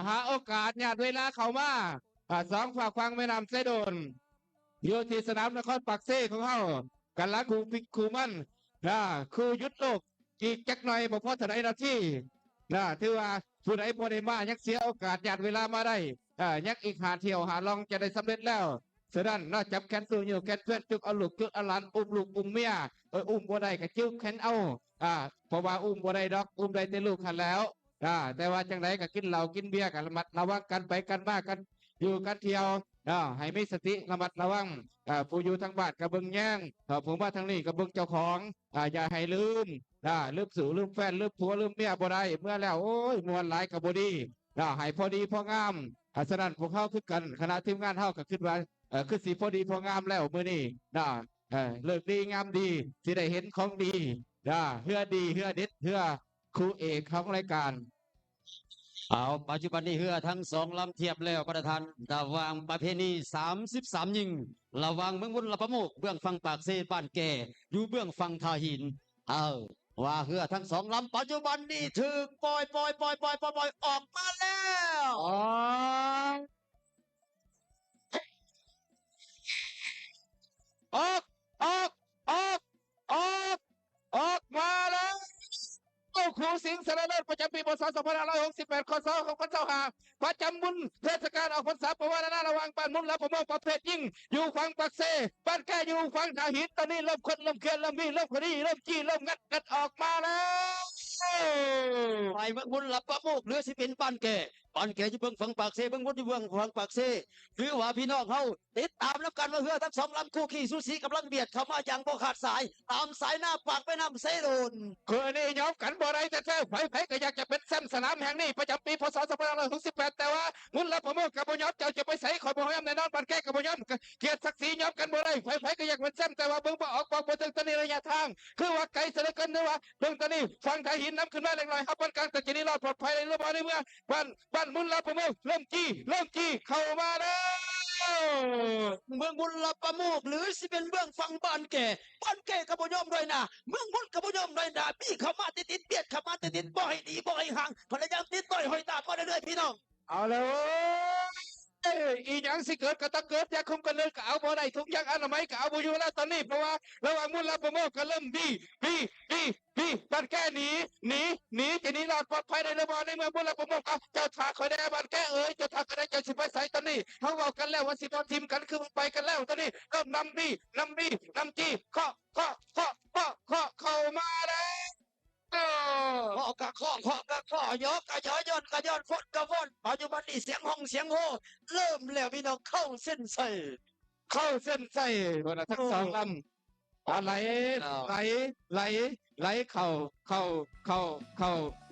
ຫາໂອກາດຍາດເວລາເຂົ້າມາ ອາ ສອງຟາກຝັ່ງແມ່ນ້ຳໄຊໂດນ ຢູ່ທີ່ສະໜາມນະຄອນປາກເຊຂອງເຮົາ ກຳລັງຄູ່ປິກຄູ່ມັນ ອາ ຄູ່ຢຸດໂລກ ອີກຈັກໜ່ອຍບໍ່ພໍເທົ່າໃດນາທີນະ ຖືວ່າຜູ້ໃດບໍ່ໄດ້ມາ ຍັງເສຍໂອກາດຍາດເວລາມາໄດ້ ອາ ຍັງອີກຫ້າຖ້ຽວຫ້າລ່ອງຈະໄດ້ສຳເລັດແລ້ວ. ສະນັ້ນເນາະ ຈັບແຂນສູ້ຍູ້ແຂນເພື່ອນ ຈຸກເອົາລູກຈຸກເອົາຫຼານ ອຸ້ມລູກອຸ້ມເມຍ ເອີ ອຸ້ມບໍ່ໄດ້ກໍຈື່ແຂນເອົາ ອາ ເພາະວ່າອຸ້ມບໍ່ໄດ້ດອກ ອຸ້ມໄດ້ແຕ່ລູກຫັ້ນແລ້ວ ອາ ແຕ່ວ່າຈັ່ງໃດກໍກິນເຫຼົ້າກິນເບຍ ກໍລະມັດລະວັງກັນໄປກັນມາກັນ ຢູ່ກັນທ່ຽວ ເນາະ ໃຫ້ມີສະຕິລະມັດລະວັງ ເອີ ຜູ້ຢູ່ທາງບ້ານກໍເບິ່ງແຍງ ເອີ ຜູ້ມາທາງນີ້ກໍເບິ່ງເຈົ້າຂອງ ອາ ຢ່າໃຫ້ລືມ ອາ ລືມສູ່ລືມແຟນລືມຜົວລືມເມຍບໍ່ໄດ້ ເມື່ອແລ້ວ ໂອ້ຍ ມ່ວນຫຼາຍກໍບໍ່ດີ ເນາະ ໃຫ້ພໍດີພໍງາມ ອາ ສະນັ້ນພວກເຮົາຄືກັນ ຄະນະທີມງານເຮົາກໍຄິດວ່າ ເອີ ຄືຊິພໍດີພໍງາມແລ້ວມື້ນີ້ ເນາະ ເອີ ເລີກດີງາມດີ ຊິໄດ້ເຫັນຂອງດີ ເຮືອດີເຮືອເດັດ ເຮືອຄູ່ເອກຂອງລາຍການ. ເອົາ ປັດຈຸບັນນີ້ເຮືອທັງສອງລຳທຽບແລ້ວປະທານ ລະຫວ່າງປະເພນີສາມສິບສາມຍິງ ລະຫວ່າງເມືອງບຸນລະປະໂມກ ເບື້ອງຝັ່ງປາກເຊ ບ້ານແກ່ ຢູ່ເບື້ອງຝັ່ງທ່າຫີນ ເອົາ ວ່າເຮືອທັງສອງລຳປັດຈຸບັນນີ້ຖືກປ່ອຍ ປ່ອຍ ປ່ອຍ ປ່ອຍ ປ່ອຍ ປ່ອຍອອກມາແລ້ວ ອອກ ອອກ ອອກ ອອກ ອອກ ອອກມາແລ້ວ ຄູ່ຊິງຊະນະເລີດປະຈຳປີ ພ.ສ. ສອງພັນຫ້າຮ້ອຍຫົກສິບແປດ ຄ.ສ. ຫົກພັນຊາວຫ້າ ປະຈຳບຸນເທດສະການອອກພັນສາ ປະວາລະນາ ລະຫວ່າງບ້ານມຸນ ລະປະໂມກ ປະເພດຍິງ ຢູ່ຝັ່ງປາກເຊ ບ້ານແກ່ ຢູ່ຝັ່ງທ່າຫີນ ຕອນນີ້ເລີ່ມຄົດ ເລີ່ມເຄດ ເລີ່ມມີ ເລີ່ມຄະດີ ເລີ່ມຈີ້ ເລີ່ມງັດກັນອອກມາແລ້ວ ຝ່າຍເມືອງມຸນ ລະປະໂມກ ຫຼືຊິເປັນບ້ານແກ່ ບ້ານແກ່ຢູ່ເບື້ອງຝັ່ງປາກເຊ ເມືອງມຸນຢູ່ເບື້ອງຝັ່ງປາກເຊ ຖືວ່າພີ່ນ້ອງເຮົາຕິດຕາມນຳກັນວ່າເຮືອທັງສອງລຳຄູ່ຂີ້ສູສີກຳລັງບຽດເຂົ້າມາຢ່າງບໍ່ຂາດສາຍ ຕາມສາຍນ້ຳປາກແມ່ນ້ຳເຊໂດນ ຄືນີ້ຍອມກັນບໍ່ໄດ້ແທ້ໆ ໃຜໆກໍຢາກຈະເປັນແຊ້ມສະໜາມແຫ່ງນີ້ປະຈຳປີ ພ.ສ. ສອງພັນຫ້າຮ້ອຍຫົກສິບແປດ ແຕ່ວ່າມຸນລະປະໂມກກໍບໍ່ຍອມ ເຈົ້າຈະໄປໃສຂ້ອຍບໍ່ຍອມແນ່ນອນ ບ້ານແກ່ກໍບໍ່ຍອມ ກຽດສັກສີຍອມກັນບໍ່ໄດ້ ໃຜໆກໍຢາກເປັນແຊ້ມ ແຕ່ວ່າເບິ່ງບໍ່ອອກ ບອກບໍ່ເຖິງ ຕອນນີ້ໄລຍະທາງຄືວ່າໄກເສຍເຫຼືອເກີນ ຫຼືວ່າເບິ່ງຕອນນີ້ຝັ່ງທ່າຫີນນຳຂຶ້ນມາເລັກນ້ອຍ ເຮົາປານກາງ ແຕ່ຈະໜີລອດປອດໄພໄດ້ຫຼືບໍ່ໃນເມື່ອ ບ້ານ ບ້ານມຸນລະປະໂມກ ເລີ່ມຈີ້ ເລີ່ມຈີ້ເຂົ້າມາແລ້ວ ເມືອງມຸນລະປະໂມກ ຫຼືຊິເປັນເບື້ອງຝັ່ງບ້ານແກ່ ບ້ານແກ່ກໍບໍ່ຍອມນ້ອຍໜ້າ ເມືອງມຸນກໍບໍ່ຍອມນ້ອຍໜ້າ ບີ້ເຂົ້າມາຕິດໆ ບຽດເຂົ້າມາຕິດໆ ບໍ່ໃຫ້ໜີບໍ່ໃຫ້ຫ່າງ ພະຍາຍາມຕິດຕ້ອຍຫ້ອຍຕາມມາເລື້ອຍໆ ພີ່ນ້ອງ ເອົາແລ້ວເອີຍ ອີຫຍັງຊິເກີດກໍຕ້ອງເກີດ ຢາຄຸມກັນເລີຍກໍເອົາບໍ່ໄດ້ ຖົງຢາງອະນາໄມກໍເອົາບໍ່ຢູ່ແລ້ວຕອນນີ້ ເພາະວ່າລະຫວ່າງມຸນລະປະໂມກກໍເລີ່ມບີ້ ບີ້ ບີ້ ບີ້ ບ້ານແກ່ໜີ ໜີ ໜີ ຈະໜີລອດປອດໄພໄດ້ຫຼືບໍ່ ໃນເມື່ອມຸນລະປະໂມກ ເອົາ ເຈົ້າຖ້າຂ້ອຍແດ່ບ້ານແກ່ເອີຍ ເຈົ້າຖ້າຂ້ອຍແດ່ ເຈົ້າຊິໄປໃສຕອນນີ້ ເຮົາເວົ້າກັນແລ້ວວ່າຊິບໍ່ຖິ້ມກັນ ຄືໄປກັນແລ້ວຕອນນີ້ ເລີ່ມນຳບີ້ ນຳບີ້ ນຳຈີ້ ເຄາະ ເຄາະ ເຄາະ ເຄາະ ເຄາະ ເຂົ້າມາແລ້ວ ເຄາະກະເຄາະ ເຄາະກະເຄາະ ຢໍກະຢໍ ຢອນກະຢອນ ຟ້ອນກະຟ້ອນ ປັດຈຸບັນນີ້ສຽງຮ້ອງສຽງໂຮ ເລີ່ມແລ້ວພີ່ນ້ອງ ເຂົ້າເສັ້ນໄຊ ເຂົ້າເສັ້ນໄຊ ພຸ້ນນະ ທັງສອງລຳ ອາ ໄຫຼ ເອີ ໄຫຼ ໄຫຼ ໄຫຼເຂົ້າ ເຂົ້າ ເຂົ້າ ເຂົ້າ